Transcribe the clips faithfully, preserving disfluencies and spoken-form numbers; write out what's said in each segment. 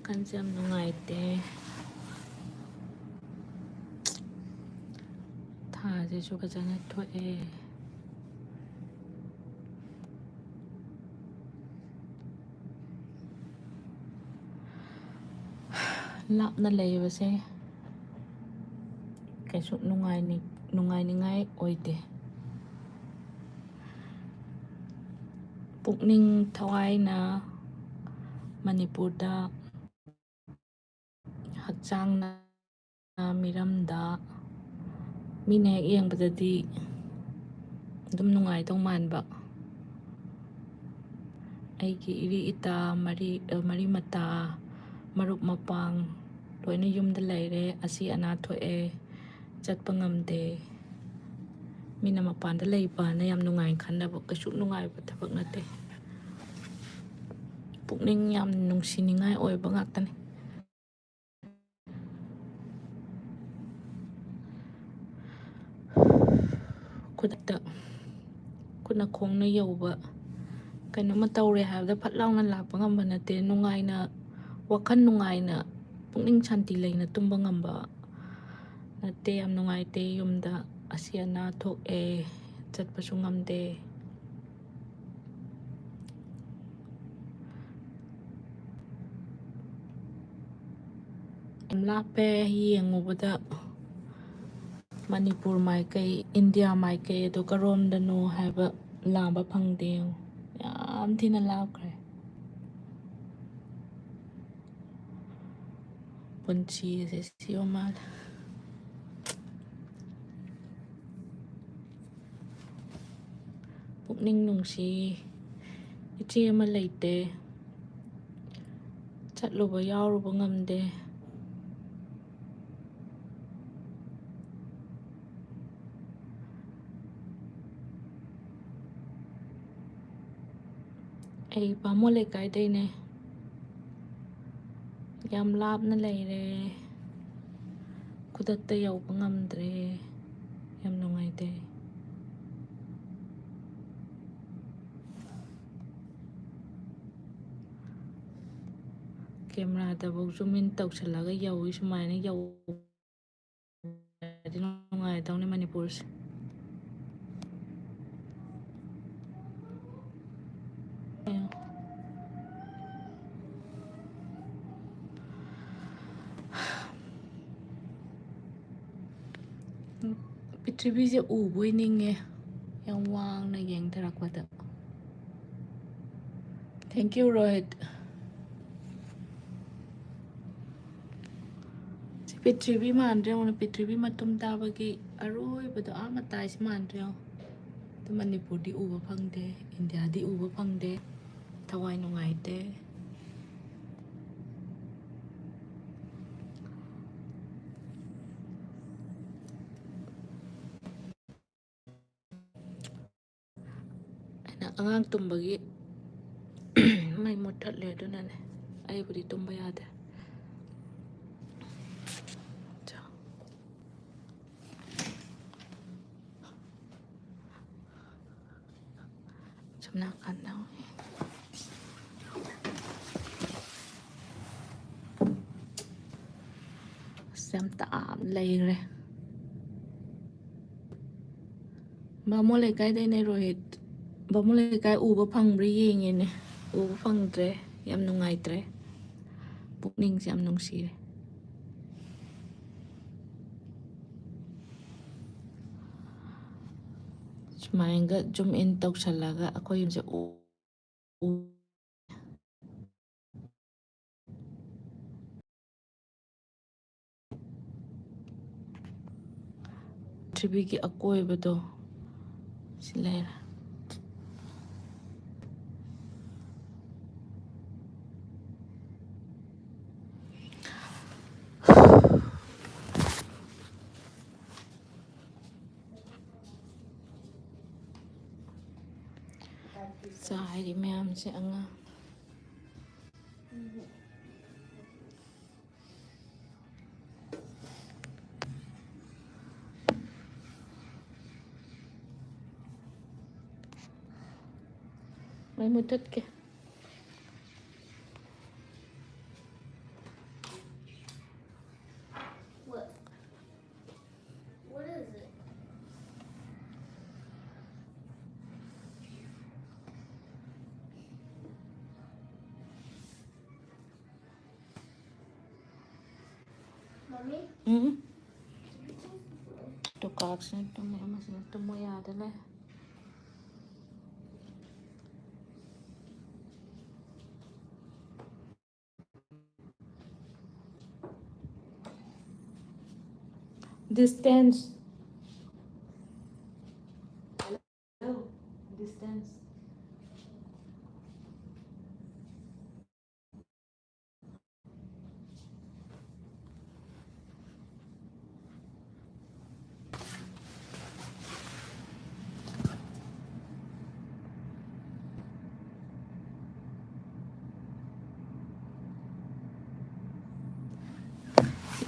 ꯋꯥꯈꯜꯁꯦ ꯌꯥꯝ ꯅꯨꯡꯉꯥꯏꯇꯦ꯫ ꯊꯥꯁꯤꯁꯨ ꯐꯖꯅ ꯊꯣꯛꯑꯦ꯫ ꯂꯥꯞꯅ ꯂꯩꯕꯁꯦ ꯀꯩꯁꯨ ꯅꯨꯡꯉꯥꯏꯅꯤ-, ꯅꯨꯡꯉꯥꯏꯅꯤꯡꯉꯥꯏ ꯑꯣꯏꯗꯦ꯫ ꯄꯨꯛꯅꯤꯡ ꯊꯋꯥꯏꯅ ꯃꯅꯤꯄꯨꯔꯗ, ꯍꯛꯆꯥꯡꯅ ꯃꯤꯔꯝꯗ, ꯃꯤꯅ ꯍꯦꯛ ꯌꯦꯡꯕꯗꯗꯤ ꯑꯗꯨꯝ ꯅꯨꯡꯉꯥꯏꯗꯧ ꯃꯥꯟꯕ꯫ ꯑꯩꯒꯤ ꯏꯔꯤ ꯏꯇꯥ, ꯃꯔꯤ, ꯃꯔꯤ ꯃꯇꯥ, ꯃꯔꯨꯞ ꯃꯄꯥꯡ ꯂꯣꯏꯅ ꯌꯨꯝꯗ ꯂꯩꯔꯦ꯫ ꯑꯁꯤ ꯑꯅꯥ ꯊꯣꯛꯑꯦ, ꯆꯠꯄ ꯉꯝꯗꯦ꯫ ꯃꯤꯅ ꯃꯄꯥꯟꯗ ꯂꯩꯕꯅ ꯌꯥꯝ ꯅꯨꯡꯉꯥꯏꯅ ꯈꯟꯅꯕ, ꯀꯩꯁꯨ ꯅꯨꯡꯉꯥꯏꯕ ꯊꯕꯛ ꯅꯠꯇꯦ꯫ ꯄꯨꯛꯅꯤꯡ ꯌꯥꯝ ꯅꯨꯡꯁꯤꯅꯤꯡꯉꯥꯏ ꯑꯣꯏꯕ ꯉꯥꯛꯇꯅꯤ꯫ ꯈꯨꯗꯛꯇ ꯈꯨꯠꯅ ꯈꯣꯡꯅ ꯌꯧꯕ, ꯀꯩꯅꯣꯝꯃ ꯇꯧꯔꯦ ꯍꯥꯏꯕꯗ ꯐꯠ ꯂꯥꯎꯅ ꯂꯥꯛꯄ ꯉꯝꯕ ꯅꯠꯇꯦ꯫ ꯅꯨꯡꯉꯥꯏꯅ, ꯋꯥꯈꯜ ꯅꯨꯡꯉꯥꯏꯅ, ꯄꯨꯛꯅꯤꯡ ꯁꯥꯟꯇꯤ ꯂꯩꯅ ꯇꯨꯝꯕ ꯉꯝꯕ ꯅꯠꯇꯦ꯫ ꯌꯥꯝ ꯅꯨꯡꯉꯥꯏꯇꯦ꯫ ꯌꯨꯝꯗ ꯑꯁꯤ ꯑꯅꯥ ꯊꯣꯛꯑꯦ, ꯆꯠꯄꯁꯨ ꯉꯝꯗꯦ꯫ ꯌꯥꯝ ꯂꯥꯞꯄꯦ꯫ ꯌꯦꯡꯉꯨꯕꯗ ꯃꯅꯤꯄꯨꯔ ꯃꯥꯏꯀꯩ, ꯏꯟꯗꯤꯌꯥ ꯃꯥꯏꯀꯩ ꯑꯗꯨ ꯀꯔꯣꯝꯗꯅꯣ ꯍꯥꯏꯕ ꯂꯥꯝꯕ ꯐꯪꯗꯦ꯫ ꯌꯦꯡꯉꯨ, ꯌꯥꯝ ꯊꯤꯅ ꯂꯥꯞꯈ꯭ꯔꯦ꯫ ꯄꯨꯟꯁꯤ ꯑꯁꯦ ꯁꯤꯕ ꯃꯥꯜꯂꯦ꯫ ꯄꯨꯛꯅꯤꯡ ꯅꯨꯡꯁꯤ꯫ ꯏꯆꯦ ꯑꯃ ꯂꯩꯇꯦ꯫ ꯆꯠꯂꯨꯕ ꯌꯥꯎꯔꯨꯕ ꯉꯝꯗꯦ꯫ ꯑꯩ ꯕꯥꯃꯣꯟ ꯂꯩꯀꯥꯏꯗꯩꯅꯦ꯫ ꯌꯥꯝ ꯂꯥꯞꯅ ꯂꯩꯔꯦ꯫ ꯈꯨꯗꯛꯇ ꯌꯧꯕ ꯉꯝꯗ꯭ꯔꯦ꯫ ꯌꯥꯝ ꯅꯨꯡꯉꯥꯏꯇꯦ꯫ ꯀꯦꯃꯦꯔꯥꯗꯐꯧ zoom in ꯇꯧꯁꯜꯂꯒ ꯌꯧꯏ꯫ ꯁꯨꯃꯥꯏꯅ ꯌꯧꯔꯗꯤ ꯅꯨꯡꯉꯥꯏꯗꯧꯅꯤ ꯃꯅꯤꯄꯨꯔꯁꯦ꯫ ꯄ꯭ꯔꯤꯊꯤꯕꯤꯁꯦ ꯎꯕꯣꯏ ꯅꯤꯡꯉꯦ, ꯌꯥꯝ ꯋꯥꯡꯅ ꯌꯦꯡꯊꯔꯛꯄꯗ꯫ Thank you, Rohit. ꯁꯤ ꯄ꯭ꯔꯤꯊꯤꯕꯤ ꯃꯥꯟꯗ꯭ꯔꯦ, ꯌꯦꯡꯉꯨꯅꯦ, ꯄ꯭ꯔꯤꯊꯤꯕꯤ ꯃꯇꯨꯝ ꯇꯥꯕꯒꯤ ꯑꯔꯣꯏꯕꯗꯣ, ꯑꯥ ꯃꯇꯥꯏꯁꯤ ꯃꯥꯟꯗ꯭ꯔꯦ, ꯌꯦꯡꯉꯣ꯫ ꯑꯗꯨ ꯃꯅꯤꯄꯨꯔꯗꯤ ꯎꯕ ꯐꯪꯗꯦ, ꯏꯟꯗꯤꯌꯥꯗꯤ ꯎꯕ ꯐꯪꯗꯦ꯫ ꯊꯋꯥꯏ ꯅꯨꯡꯉꯥꯏꯇꯦ꯫ ꯑꯩꯅ ꯑꯉꯥꯡ ꯇꯨꯝꯕꯒꯤ ꯃꯩ ꯃꯨꯠꯊꯠꯂꯦ, ꯑꯗꯨꯅꯅꯦ꯫ ꯑꯩꯕꯨꯗꯤ ꯇꯨꯝꯕ ꯌꯥꯗꯦ꯫ ꯁꯣꯝ ꯅꯥꯀꯟꯗ ꯑꯁ, ꯌꯥꯝ ꯇꯥꯝ ꯂꯩꯈ꯭ꯔꯦ꯫ ꯕꯥꯃꯣꯟ ꯂꯩꯀꯥꯏꯗꯩꯅꯦ ꯔꯣꯍꯤꯠ꯫ ꯕꯥꯃꯣꯟ ꯂꯩꯀꯥꯏ ꯎꯕ ꯐꯪꯕ꯭ꯔꯥ ꯌꯦꯡꯉꯦꯅꯦ꯫ ꯎꯕ ꯐꯪꯗ꯭ꯔꯦ꯫ ꯌꯥꯝ ꯅꯨꯡꯉꯥꯏꯇ꯭ꯔꯦ꯫ ꯄꯨꯛꯅꯤꯡꯁꯦ ꯌꯥꯝ ꯅꯨꯡꯁꯤꯔꯦ꯫ ꯁꯨꯃꯥꯏꯅꯒ zoom in ꯇꯧꯁꯜꯂꯒ ꯑꯩꯈꯣꯏ ꯌꯨꯝꯁꯦ ꯎ-, ꯎ-, ꯄ꯭ꯔꯤꯊꯤꯕꯤꯒꯤ ꯑꯀꯣꯏꯕꯗꯣ ꯁꯤ ꯂꯩꯔꯦ꯫ ꯆꯥꯏꯔꯤ ꯃꯌꯥꯝꯁꯦ ꯑꯉꯥꯡ꯫ ꯃꯩ ꯃꯨꯊꯠꯀꯦ꯫ ꯎꯝ꯫ ꯇꯨꯀꯥꯛꯁꯤꯅ ꯇꯨꯝꯃꯦ, ꯑꯃꯁꯤꯅ ꯇꯨꯝꯃꯣ ꯌꯥꯗ ꯂꯩ꯫ Distance. Hello, distance.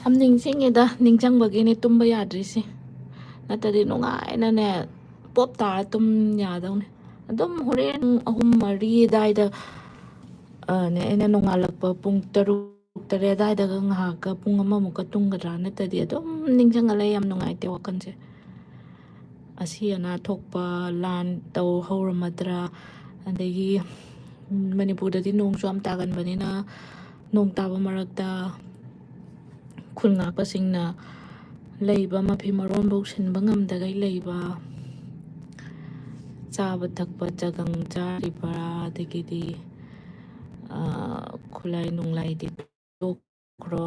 ꯌꯥꯝ ꯅꯤꯡꯁꯤꯡꯉꯦꯗ, ꯅꯤꯡꯁꯤꯡꯕꯒꯤꯅꯦ ꯇꯨꯝꯕ ꯌꯥꯗ꯭ꯔꯤꯁꯦ, ꯅꯠꯇ꯭ꯔꯗꯤ ꯅꯨꯡꯉꯥꯏꯅꯅꯦ ꯄꯣꯞ ꯇꯥꯔ ꯇꯨꯝ ꯌꯥꯗꯧꯅꯦ꯫ ꯑꯗꯨꯝ ꯍꯣꯔꯦꯟ ꯑꯍꯨꯝ ꯃꯔꯤ ꯑꯗꯨꯋꯥꯏꯗ, ꯑ, ꯅꯦ, ꯑꯩꯅ ꯅꯣꯡꯉꯥꯜꯂꯛꯄ ꯄꯨꯡ ꯇꯔꯨꯛ ꯇꯔꯦꯠ ꯑꯗꯨꯋꯥꯏꯗꯒ ꯉꯥꯏꯍꯥꯛꯀ ꯄꯨꯡ ꯑꯃꯃꯨꯛꯀ ꯇꯨꯝꯒꯗ꯭ꯔꯥ, ꯅꯠꯇ꯭ꯔꯗꯤ ꯑꯗꯨꯝ ꯅꯤꯡꯁꯤꯡꯉ ꯂꯩ꯫ ꯌꯥꯝ ꯅꯨꯡꯉꯥꯏꯇꯦ ꯋꯥꯈꯜꯁꯦ꯫ ꯑꯁꯤ ꯑꯅꯥ ꯊꯣꯛꯄ, ꯂꯥꯟ ꯇꯧ ꯍꯧꯔꯝꯃꯗ꯭ꯔꯥ, ꯑꯗꯒꯤ ꯃꯅꯤꯄꯨꯔꯗꯗꯤ ꯅꯣꯡꯁꯨ ꯌꯥꯝ ꯇꯥꯒꯟꯕꯅꯤꯅ, ꯅꯣꯡ ꯇꯥꯕ ꯃꯔꯛꯇ ꯈꯨꯟ ꯉꯥꯛꯄꯁꯤꯡꯅ ꯂꯩꯕ, ꯃꯐꯤ ꯃꯔꯣꯟꯐꯧ ꯁꯤꯟꯕ ꯉꯝꯗꯈꯩ ꯂꯩꯕ, ꯆꯥꯕ ꯊꯛꯄ ꯆꯒꯪ ꯆꯥꯔꯤꯕ꯭ꯔꯥ, ꯑꯗꯒꯤꯗꯤ, ꯑ, ꯈꯨꯠꯂꯥꯏ ꯅꯨꯡꯂꯥꯏꯗꯤ ꯇꯣꯛꯈ꯭ꯔꯣ,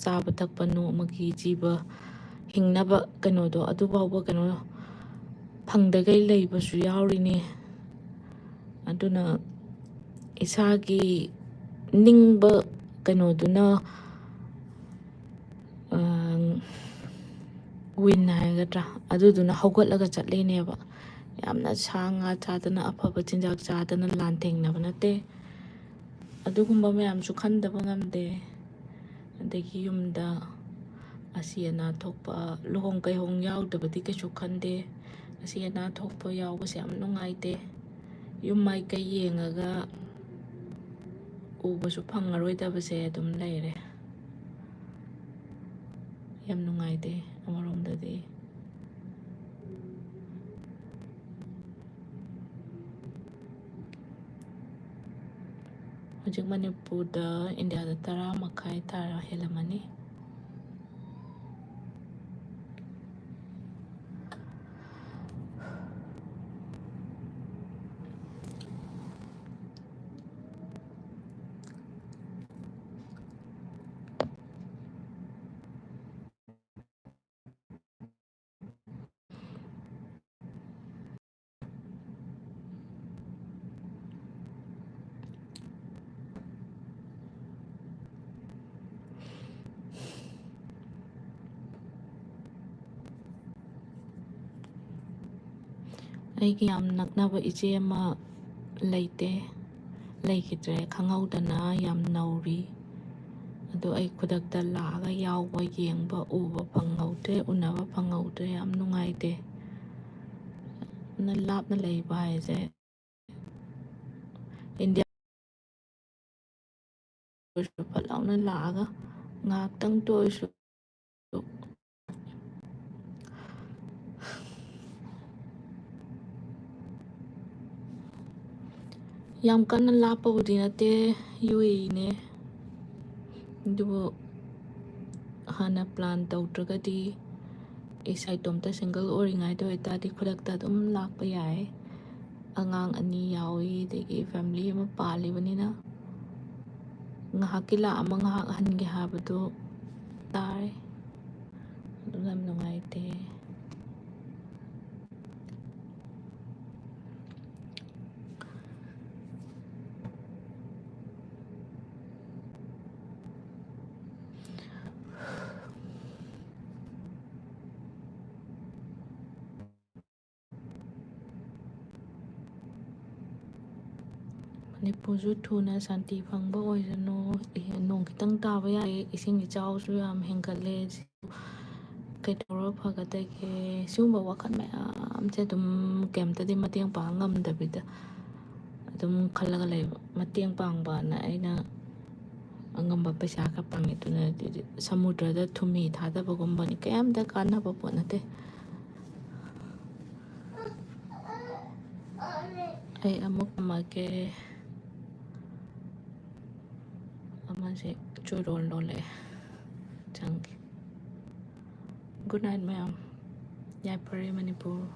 ꯆꯥꯕ ꯊꯛꯄ, ꯅꯣꯡꯃꯒꯤ ꯖꯤꯕ ꯍꯤꯡꯅꯕ ꯀꯩꯅꯣꯗꯣ, ꯑꯗꯨꯐꯥꯎꯕ ꯀꯩꯅꯣ ꯐꯪꯗꯈꯩ ꯂꯩꯕꯁꯨ ꯌꯥꯎꯔꯤꯅꯤ꯫ ꯑꯗꯨꯅ ꯏꯁꯥꯒꯤ ꯅꯤꯡꯕ ꯀꯩꯅꯣꯗꯨꯅ, ꯑ, ꯋꯤꯟ ꯍꯥꯏꯒꯗ꯭ꯔꯥ, ꯑꯗꯨꯗꯨꯅ ꯍꯧꯒꯠꯂꯒ ꯆꯠꯂꯤꯅꯦꯕ꯫ ꯌꯥꯝꯅ ꯁꯥ ꯉꯥ ꯆꯥꯗꯅ, ꯑꯐꯕ ꯆꯤꯟꯖꯥꯛ ꯆꯥꯗꯅ ꯂꯥꯟ ꯊꯦꯡꯅꯕ ꯅꯠꯇꯦ꯫ ꯑꯗꯨꯒꯨꯝꯕ ꯃꯌꯥꯝꯁꯨ ꯈꯟꯗꯕ ꯉꯝꯗꯦ꯫ ꯑꯗꯒꯤ ꯌꯨꯝꯗ ꯑꯁꯤ ꯑꯅꯥ ꯊꯣꯛꯄ, ꯂꯨꯍꯣꯡ ꯀꯩꯍꯣꯡ ꯌꯥꯎꯗꯕꯗꯤ ꯀꯩꯁꯨ ꯈꯟꯗꯦ꯫ ꯑꯁꯤ ꯑꯅꯥ ꯊꯣꯛꯄ ꯌꯥꯎꯕꯁꯦ ꯌꯥꯝ ꯅꯨꯡꯉꯥꯏꯇꯦ꯫ ꯌꯨꯝ ꯃꯥꯏꯀꯩ ꯌꯦꯡꯉꯒ ꯎꯕꯁꯨ ꯐꯪꯉꯔꯣꯏꯗꯕꯁꯦ ꯑꯗꯨꯝ ꯂꯩꯔꯦ꯫ ꯌꯥꯝ ꯅꯨꯡꯉꯥꯏꯇꯦ ꯑꯃꯔꯣꯝꯗꯗꯤ꯫ ꯍꯧꯖꯤꯛ ꯃꯅꯤꯄꯨꯔꯗ, ꯏꯟꯗꯤꯌꯥꯗ ꯇꯔꯥ ꯃꯈꯥꯏ ꯇꯥꯔ ꯍꯦꯜꯂꯝꯃꯅꯤ꯫ ꯑꯩꯒꯤ ꯌꯥꯝ ꯅꯛꯅꯕ ꯏꯆꯦ ꯑꯃ ꯂꯩꯇꯦ, ꯂꯩꯈꯤꯗ꯭ꯔꯦ꯫ ꯈꯪꯍꯧꯗꯅ ꯌꯥꯝ ꯅꯧꯔꯤ꯫ ꯑꯗꯣ ꯑꯩ ꯈꯨꯗꯛꯇ ꯂꯥꯛꯑꯒ ꯌꯥꯎꯕ, ꯌꯦꯡꯕ, ꯎꯕ ꯐꯪꯍꯧꯗ꯭ꯔꯦ, ꯎꯅꯕ ꯐꯪꯍꯧꯗ꯭ꯔꯦ꯫ ꯌꯥꯝ ꯅꯨꯡꯉꯥꯏꯇꯦ꯫ ꯅ ꯂꯥꯞꯅ ꯂꯩꯕ ꯍꯥꯏꯁꯦ, ꯏꯟꯗꯤꯌꯥ ꯑꯣꯏꯔꯁꯨ ꯐꯠ ꯂꯥꯎꯅ ꯂꯥꯛꯑꯒ ꯉꯥꯏꯍꯥꯛꯇꯪꯇ ꯑꯣꯏꯔꯁꯨ꯫ ꯌꯥꯝ ꯀꯟꯅ ꯂꯥꯞꯄꯕꯨꯗꯤ ꯅꯠꯇꯦ, ꯌꯨ ꯑꯦ ꯏꯅꯦ꯫ ꯑꯗꯨꯕꯨ ꯍꯥꯟꯅ ꯄ꯭ꯂꯥꯟ ꯇꯧꯗ꯭ꯔꯒꯗꯤ, ꯏꯁꯥ ꯏꯇꯣꯝꯇ ꯁꯤꯡꯒꯜ ꯑꯣꯏꯔꯤꯉꯩꯗ ꯑꯣꯏꯇꯥꯔꯗꯤ ꯈꯨꯗꯛꯇ ꯑꯗꯨꯝ ꯂꯥꯛꯄ ꯌꯥꯏ꯫ ꯑꯉꯥꯡ ꯑꯅꯤ ꯌꯥꯎꯏ, ꯑꯗꯒꯤ ꯐꯦꯃꯤꯂꯤ ꯑꯃ ꯄꯥꯜꯂꯤꯕꯅꯤꯅ, ꯉꯥꯏꯍꯥꯛꯀꯤ ꯂꯥꯛꯑꯝꯃ ꯉꯥꯏꯍꯥꯛ ꯍꯟꯒꯦ ꯍꯥꯏꯕꯗꯨ ꯇꯥꯔꯦ꯫ ꯑꯗꯨ ꯌꯥꯝ ꯅꯨꯡꯉꯥꯏꯇꯦ꯫ ꯃꯅꯤꯄꯨꯔꯁꯨ ꯊꯨꯅ ꯁꯥꯟꯇꯤ ꯐꯪꯕ ꯑꯣꯏꯁꯅꯨ꯫ ꯏꯍꯦ, ꯅꯣꯡ ꯈꯤꯇꯪ ꯇꯥꯕ ꯌꯥꯏ, ꯏꯁꯤꯡ ꯏꯆꯥꯎꯁꯨ ꯌꯥꯝ ꯍꯦꯟꯒꯠꯂꯦ꯫ ꯀꯩꯗꯧꯔ ꯐꯒꯗꯒꯦ? ꯁꯤꯒꯨꯝꯕ ꯋꯥꯈꯜ ꯃꯌꯥꯝꯁꯦ ꯑꯗꯨꯝ ꯀꯩꯝꯇꯗꯤ ꯃꯇꯦꯡ ꯄꯥꯡ ꯉꯝꯗꯕꯤꯗ ꯑꯗꯨꯝ ꯈꯜꯂꯒ ꯂꯩꯕ꯫ ꯃꯇꯦꯡ ꯄꯥꯡꯕꯅ ꯑꯩꯅ ꯑꯉꯝꯕ ꯄꯩꯁꯥ ꯈꯔ ꯄꯥꯡꯉꯦ, ꯑꯗꯨꯅ ꯁꯃꯨꯗ꯭ꯔꯗ ꯊꯨꯝꯍꯤ ꯊꯥꯗꯕꯒꯨꯝꯕꯅꯤ, ꯀꯩꯝꯇ ꯀꯥꯟꯅꯕ ꯄꯣꯠ ꯅꯠꯇꯦ꯫ ꯑꯩ ꯑꯃꯨꯛ ꯊꯝꯃꯒꯦ꯫ ꯑꯃꯁꯦ ꯆꯨꯔꯣꯜ ꯂꯣꯜꯂꯛꯑꯦ, ꯆꯪꯒꯦ꯫ Good night ꯃꯌꯥꯝ꯫ ꯌꯥꯏꯐꯔꯦ ꯃꯅꯤꯄꯨꯔ꯫